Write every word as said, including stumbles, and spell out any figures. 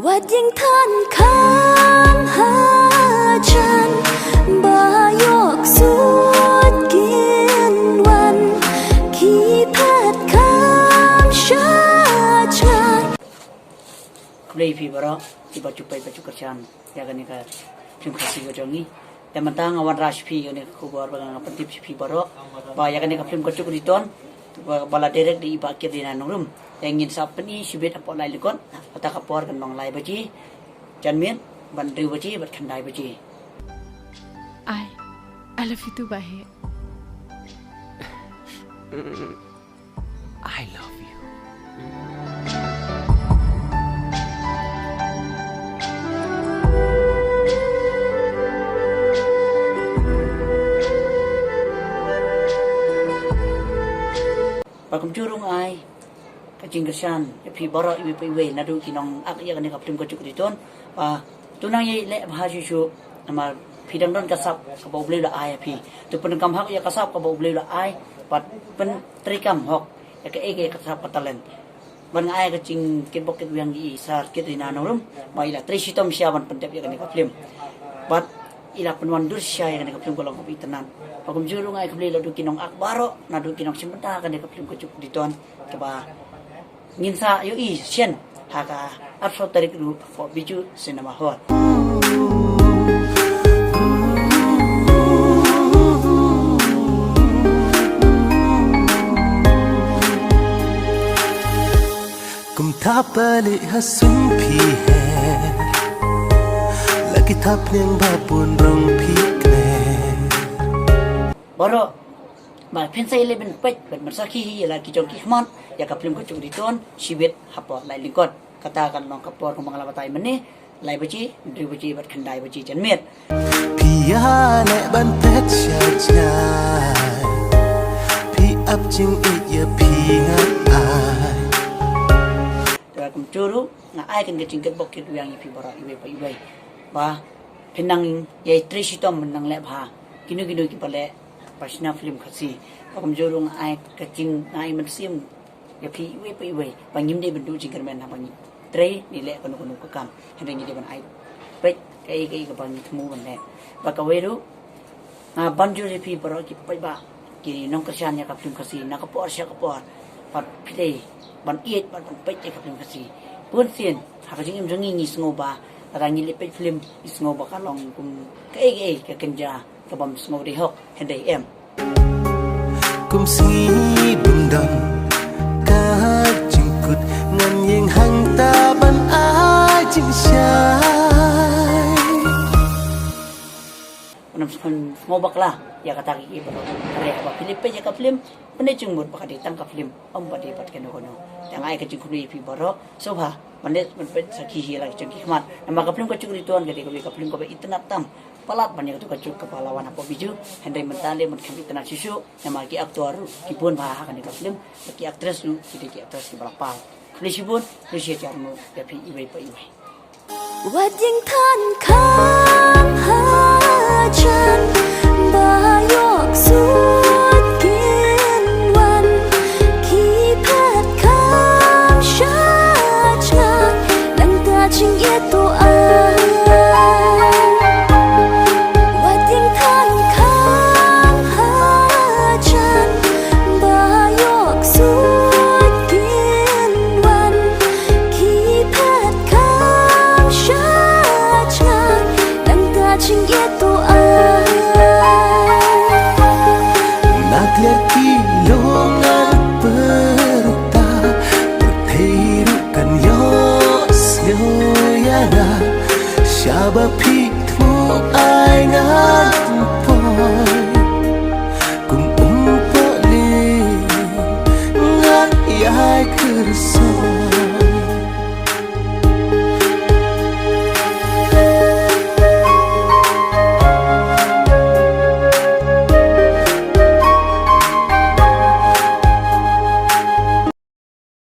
Wat jingthan kham hajan ba yok sut kin wan ki phet kham shajngai. Khublei phi baroh kiba ju peit ba ju kyrshan ïa kane ka film Khasi ka jong ngi. Te mynta nga wanrah sha phi ïa kane ka khubor ba nga pyntip sha phi baroh ba ïa kane ka film Ka Juk Ka Diton ba, ba la direct da i Bah Kitrina Nongrum. Te ngin sa pyni shibit hapoh lai lyngkot. Kata ka por kan long lai baje janmiet, ban hynriew baje bad khyndai baje. I, I love you too, Bah Heh. I love you. Ba kumjuh ruh nga ai ka jingkyrshan ïa phi baroh iwei pa iwei naduh ki nongak ïa kane ka film Ka Juk Ka Diton. Ba to nang ïai leh bha shuh shuh namar phi dang don ka sap kaba U Blei u la ai ïa phi. To pyndonkam hok ïa ka sap kaba U Blei u la ai bad pyntreikam hok ïa kaei kaei ka sap ka talent. Bad nga ai ka jingkitbok kitwiang ïa i Sir Kitrina Nongrum ba i la trei shitom shisha ban pyndep ïa kane ka film. Bad i la pynwandur shisha ïa kane ka film ka long kaba itynnad. Ba kumjuh ruh nga ai khublei naduh ki nongak baroh, naduh ki nongshim bynta kane ka film Ka Juk Ka Diton, kaba ngin sa ïohi shen ha ka arphew tarik ruh hapoh Bijou Cinema Hall. Kumta pali ha sum phi her, la ki thap niang ba bun rong phi kner. Baroh ba phin sa ïaleh ban peit bad ban sakhi hi ïa la ki jong ki khmat ïa ka film Ka Juk Ka Diton shibit hapoh lai lyngkot. Kata kan long ka por kumba nga la batai mynne, lai baje, hynriew baje bad khyndai baje janmiet. Phi ïaleh ban peit shajngai, phi ap jingïeit ïa phi nga ai. Te ba kumjuh ruh nga ai kane ka jingkitbok kitwiang ïa phi baroh iwei pa iwei ba phin nang ïai trei shitom, nang leh bha kino kino kiba leh ba shna film Khasi. Ba kumjuh ruh nga ai ka jing, nga ai mynsiem ïa phi iwei pa iwei ba ngim dei ban duh jingkyrmen haba ngi trei, ngi leh kano kano ka kam. Hynrei ngi dei ban ai peit kaei kaei kaba ngi thmu ban leh. Ba kawei ruh nga ban jur ïa phi baroh ki paidbah, ki nongkyrshan ïa ka film Khasi na ka por sha ka por. Bad phi dei ban ïeit bad ban peit ïa ka film Khasi. Bun sien ha ka jingim jong ngi ngi sngew ba lada ngi leit peit film ngi sngew ba ka long kum kaei kaei ka kynja kabym sngew dei hok, hynrei em. Kum sngi bym don ka jingkut, ngan ïeng hangta ban ai jingshai. Ngam sngew bakla ïa kata kiei kiei baroh. Hynrei haba phi leit peit ïa ka film phin ïohi jingmut ba ka dei tang ka film, ym ba dei pat kano kano. Te nga ai ka jingkhublei ïa phi baroh. Sngewbha ban leit ban peit sakhi hi ïa la ki jong ki khmat. Namar ka film Ka Juk Ka Diton ka dei kawei ka film kaba itynnad tam. Palat ban ïa katu ka juk kaba la wan hapoh Bijou. Hynrei mynta lei ban kham itynnad shuh shuh namar ki actor ruh ki bun bha ha kane ka film. Bad ki actress ruh ki dei ki actress kiba la paw. Khublei shibun, khublei shihajar nguh ïa phi iwei pa iwei. Wat ïeng than kham hajan ba ïoh suk kin wan ki phet kham shajngai nangta jingïeit to ai. Wat ïeng than kham hajan ba ïoh suk kin wan ki phet kham shajngai nangta jingïeit to ai. Na kliar ki lung ngan pyrta, pyrthei ruh kan ïohsngew ïa nga. Shaba phi thmu ai ngan